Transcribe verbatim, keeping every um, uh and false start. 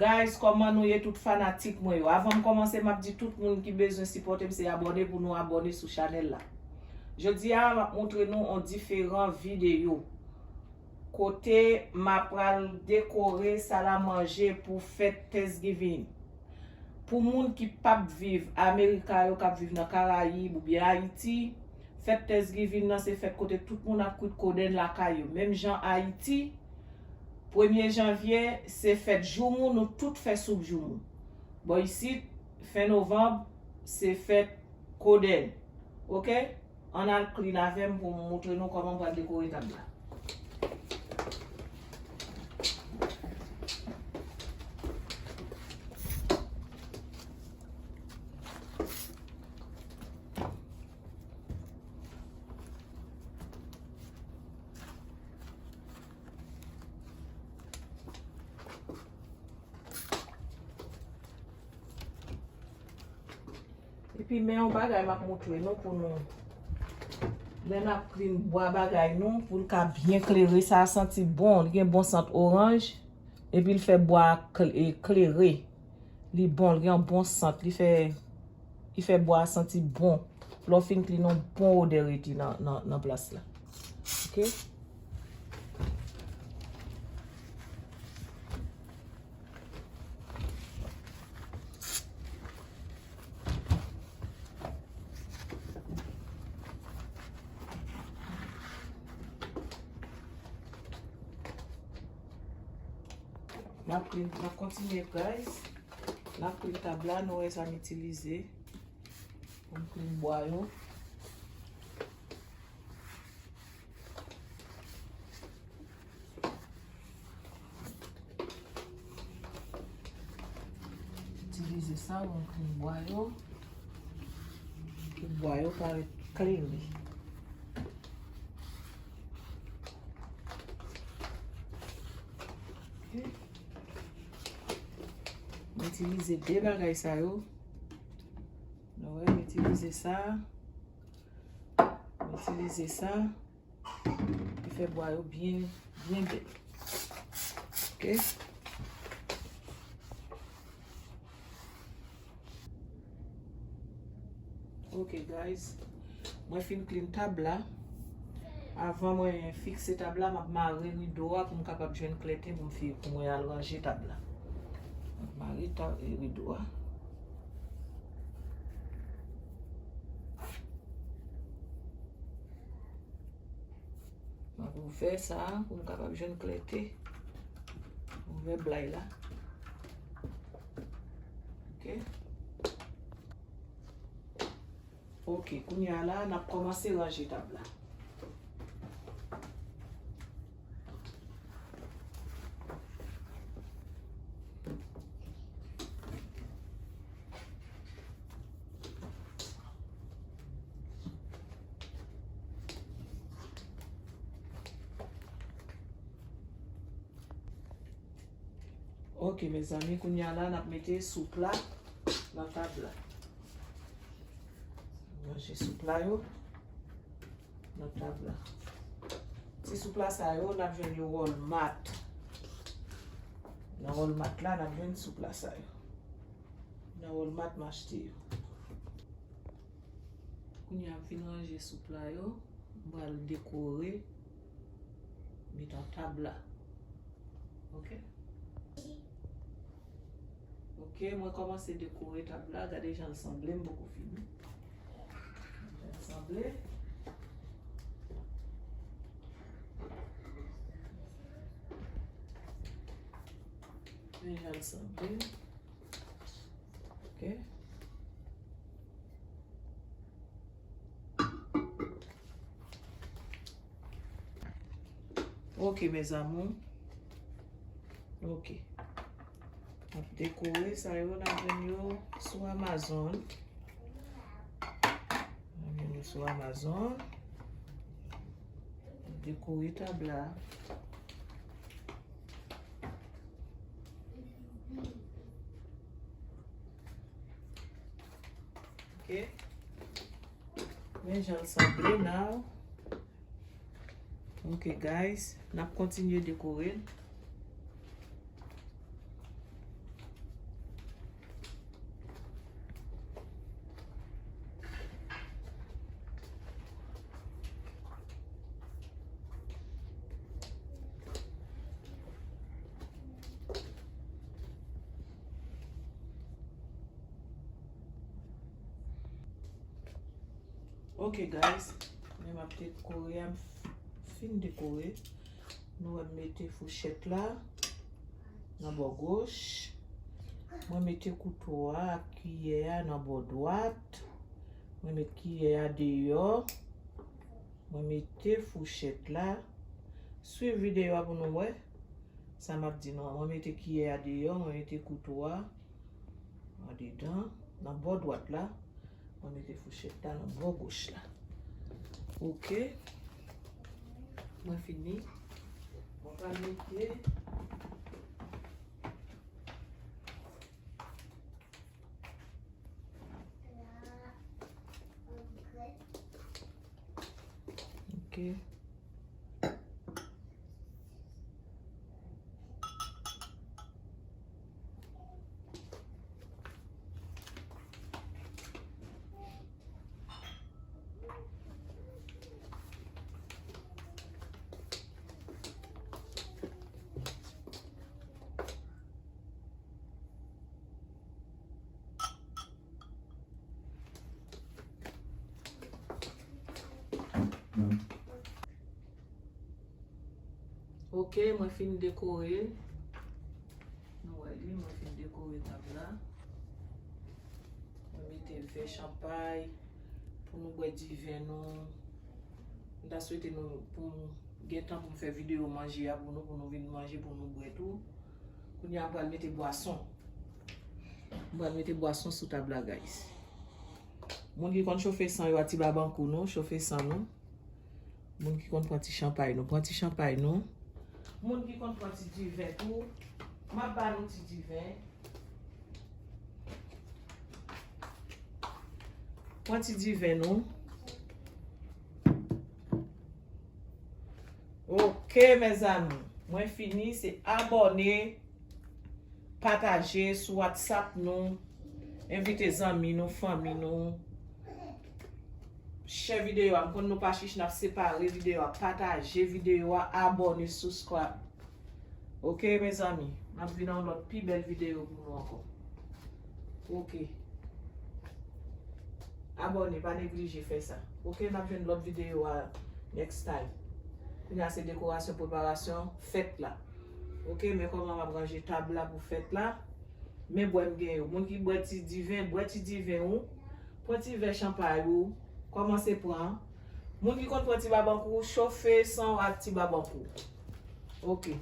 Guys, kòman nou ye tout fanatik mwen yo? Avan m kòmanse, m ap di tout moun ki bezwen sipòte m, se abòne pou nou abòne sou chanèl la. Jodi a, m ap montre nou yon diferan videyo kote m ap pral dekore sal a manje pou fèt Thanksgiving. Pou moun ki p ap viv Amerika yo, k ap viv nan Karayib oubyen Ayiti, fèt Thanksgiving nan se fèt kote tout moun ap kwit kodenn lakay yo. Menm jan Ayiti, premye janvye se fèt joumou, nou tout fè soup joumou. Bò isit, fen novanm, se fèt kodenn. Oke? Ann al clean avè m pou m montre nou kòman m pral dekore tab la. Epi men yon bagay m ap montre nou pou nou. Lè n ap clean bwa bagay nou, pou l ka byen klere, sa a santi bon, li gen bon sant oranj, epi l fè bwa a kl- e klere. Li bon, li gen yon bon sant, li fè, li fè bwa a santi bon. Lè w fin clean, yon bon odè rete nan, nan, nan plas la. Oke? N ap clean, n ap kontinye, guys. N ap clean tab la, nou wè sa m itilize pou m clean bwa yo. Itilize sa pou m clean bwa yo. Pou bwa yo parèt klere. Ok. M itilize de bagay sa yo. Nou wè, m itilize sa. M itilize sa. Li fè bwa yo byen, byen bèl. Ok. Ok, guys. Mwen fin clean tab la. Avan mwen fikse tab la, m ap mare rido a pou m kapab jwenn klète pou m fi, pou mwen al ranje tab la. M ap mare ta- rido a. M ap ouvè sa a pou m kapab jwenn klète. Ouvè blay la. Ok. Ok, kounye a la, n ap kòmanse ranje tab la. Ok, mezanmi, kounye a la, n ap mete soup la nan tab la. Ranje soup la yo nan tab la. Ti soup la sa yo, n ap jwenn yo Walmart. Nan Walmart la, n ap jwenn soup la sa yo. Nan Walmart, m achte yo. Kounye a m fin ranje soup la yo, m pral dekore mitan tab la. Ok. Ok, mwen kòmanse dekore tab la. Gade jan l sanble, m poko fini. Jan l sanble. Men jan l sanble. Ok. Ok, mes amours. Ok. N ap dekore sa yo, n ap jwenn yo sou Amazon. N ap jwenn yo sou Amazon. N ap dekore tab la. Ok. Men jan l sanble now. Ok, guys, n ap kontinye dekore l. Ok guys, men m ap dekore a, m fin dekore. Nou wè m mete fouchèt la nan bò goch. Mwen mete kouto a ak kiyè a nan bò dwat. Mwen met kiyè a deyò. Mwen mete fouchèt la. Swiv videyo a pou nou wè sa m ap di nou an. Mwen mete kiyè a deyò, mwen mete kouto a andedan, nan bò dwat la. Mwen mete fouchèt la nan bò goch la. Ok. Mwen fini. Mwen pral mete Ok. Ok, mwen fin dekore. Nou wè li, mwen fin dekore tab la. Mwen mete vè chanpay pou nou bwè diven nou. M ta swete nou pou m gen tan pou m fè videyo manje a pou nou, pou nou vin manje, pou nou bwè tou. Kounye a m pral mete bwason. M pral mete bwason sou tab la, guys. Moun ki konn chofe san yo a ti babankou nou, chofe san nou. Moun ki konn pran ti chanpay nou, pran ti chanpay nou. Moun ki konn pran ti diven tou, m ap ba nou ti diven. Pran ti diven nou. Ok, mezanmi. Mwen fini, se abòne, pataje sou WhatsApp nou, envite zanmi nou, fanmi nou. Share videyo a, m konn nou pa chich, n ap separe videyo a, pataje videyo a, abòne, subscribe. Ok, mezanmi, m ap vin an lòt pi bèl videyo pou nou ankò. Ok. Abòne, pa neglije fè sa. Ok, n ap jwenn lòt videyo a next time. Kounye a se dekorasyon, preparasyon fèt la. Ok, men kòman m ap ranje tab la pou fèt la. Men bwè m gen yo. Moun ki bwè ti diven, bwè ti diven ou. Pran ti vè chanpay ou. Kòmanse pran. Moun ki konn pran ti babankou, chofe san w ak ti babankou. Ok.